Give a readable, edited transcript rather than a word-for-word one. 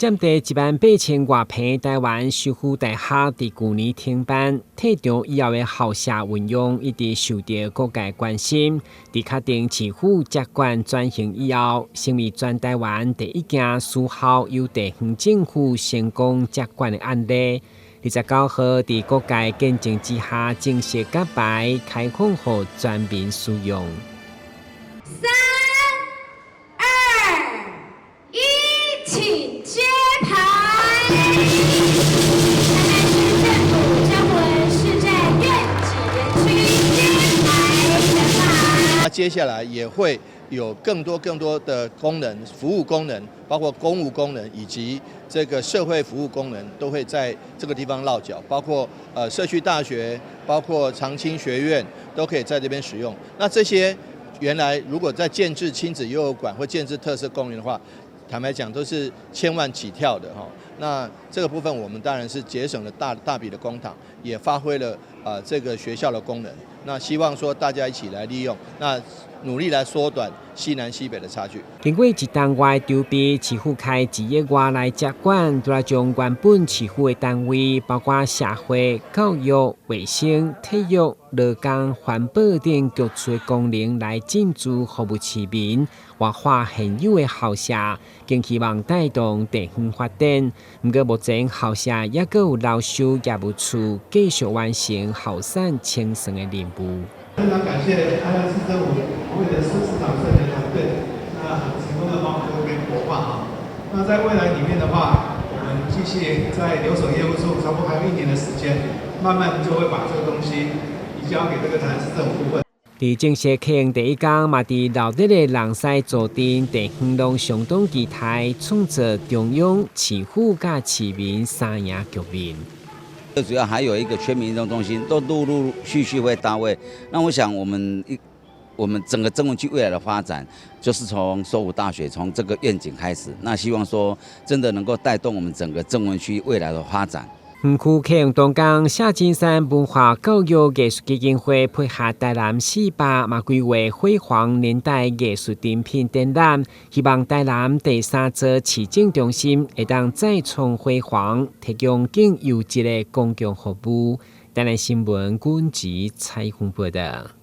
佔地1萬8千外坪臺灣修復大學佇舊年停辦，退場以後的校舍運用一直受著各界關心。佇確定市府接管轉型以後，成為全臺灣第一間私校由地方政府成功接管的案例。29號佇各界見證之下，正式揭牌開放予全民使用。三、二、一，請揭牌。台南市政府曾文市政願景園區揭牌圓滿。那接下來也會有更多更多的功能、服務功能，包括公務功能以及這個社會服務功能，都會在這個地方落腳。包括社區大學，包括長青學院，都可以在這邊使用。那這些原來如果在建置親子遊樂館或建置特色公園的話，坦白講都是千萬起跳的哈。那這個部分我們當然是節省了大大筆的公帑，也發揮了這個學校的功能。那希望說大家一起來利用，那努力來縮短西南西北的差距。經過一冬外籌備，市府開1億外來接管，除了將原本市府的單位，包括社會、教育、衛生、體育、勞工、環保等各處的功能來進駐服務市民，活化現有的校舍，更希望帶動地方發展。毋過目前校舍猶閣有留守業務處，繼續完成校產清算的任務。非常感謝台南市政府為了市市長率領團隊，那很成功的幫我們這邊活化哈。那在未來裡面的話，我們繼續在留守業務處，差不多還有一年的時間，慢慢就會把這個東西移交給這個台南市政府部分。佇正式啟用第一工，嘛佇鬧熱的人狮座鎮地方攏相當期待，創造中央、市府佮市民三贏局面。最主要還有一個全民運動中心，都陸陸續續會到位。那我想，我們整個曾文區未來的發展，就是從首府大學從這個願景開始。那希望說，真的能夠帶動我們整個曾文區未來的發展。園區啟用當工，謝金山文化教育藝術基金會配合台南四百嘛規劃輝煌年代藝術珍品展覽，希望台南第三座市政中心會當再創輝煌，提供更優質的公共服務。台南新聞軍籍採訪報道。